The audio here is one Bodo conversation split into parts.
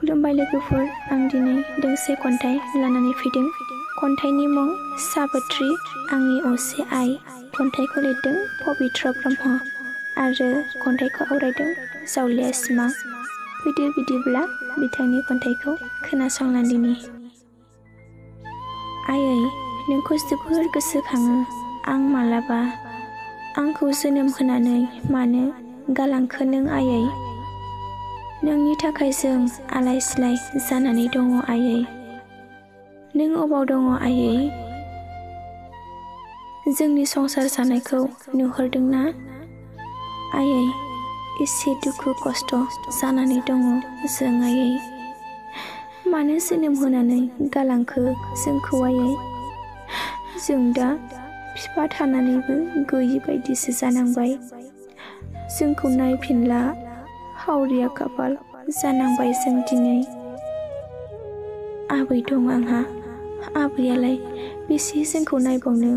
खुलुमबाय लोगोफोर, आं दिनै दोंसे खन्थाइ लानानै फैदों। खन्थाइनि मुं साबोत्रि आंनि असे आइ। खन्थाइखौ लिरदों पबित्र ब्रह्म आरो खन्थाइखौ आवरायदों जावलिया सिमां। फैदो बिदिब्ला बिथांनि खन्थाइखौ खोनासंना दिनि। आयै, नोंखौ जोबोर गोसोखाङो आं मालाबा। आंखौ जोनोम होनानै मानो गालांखो नों आयै? नोंनि थाखाय जों आलाय सिलाय जानानै दङ आयै। नों अबाव दङ आयै? जोंनि संसार जानायखौ नुहुरदोंना? आयै, एसे दुखु खस्थ' जानानै दङ जों आयै। मानो जोनोम होनानै गालांखो जोंखौ आयै? जों दा बिफा थानानैबो गैयि बायदिसो जानांबाय। जोंखौ नायफिनला हावरिया खाफाल जानांबाय जों दिनै। आबै दं आंहा, आबैयालाय बेसे जोंखौ नायबावनो?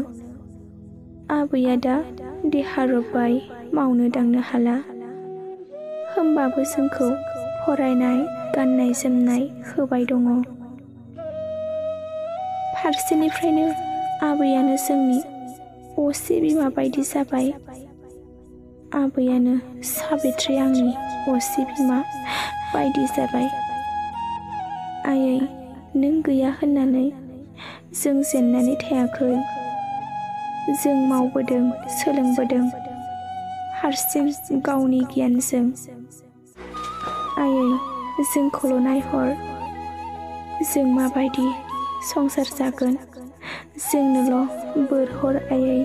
आबैया दा देहा रबबाय, मावनो दांनो हाला। होमबाबो जोंखौ फरायनाय गाननाय जोमनाय होबाय दङ। फारसेनिफ्रायनो आबैयानो जोंनि असे बिमा बायदि जाबाय। आबैयानो साबित्रि आंनि असे बिमा बायदि जाबाय। आयै, नों गैया होननानै जों जेननानै थायाखै। जों मावबोदों सोलोंबोदों हारसिं गावनि गियानजों। आयै, जोंखौल' नायहर, जों माबायदि संसार जागोन जोंनोल' बोर हर आयै।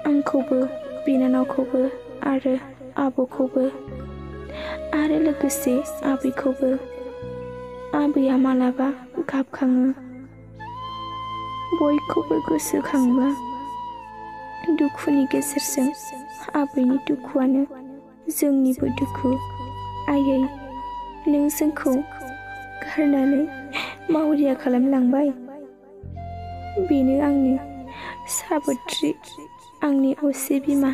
आंखौबो बिनानावखौबो आरो आब'खौबो आरो लोगोसे आबैखौबो। आबैया मालाबा गाबखाङो। बयखौबो गोसोखांबा दुखुनि गेजेरजों आबैनि दुखुआनो जोंनिबो दुखु। आयै, नों जोंखौ गारनानै मावरिया खालामलांबाय। बेनो आंनि साबोत्रि आंनि असे बिमा।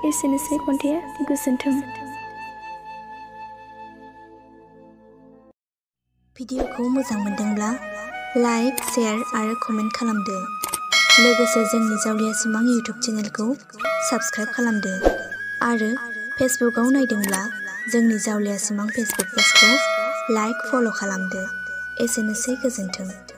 एसेनोसै खन्थाइया, गोजोन्थों। भिडिअखौ मोजां मोनदोंब्ला लाइक, शेयार आरो कमेन्ट खालामदो। लोगोसे जोंनि जावलिया सिमां इउटुब चेनेलखौ साबस्क्राइब खालामदो। आरो फेसबुकआव नायदोंब्ला जोंनि जावलिया सिमां फेसबुक पेजखौ लाइक, फल' खालामदो। एसेनोसै, गोजोन्थों।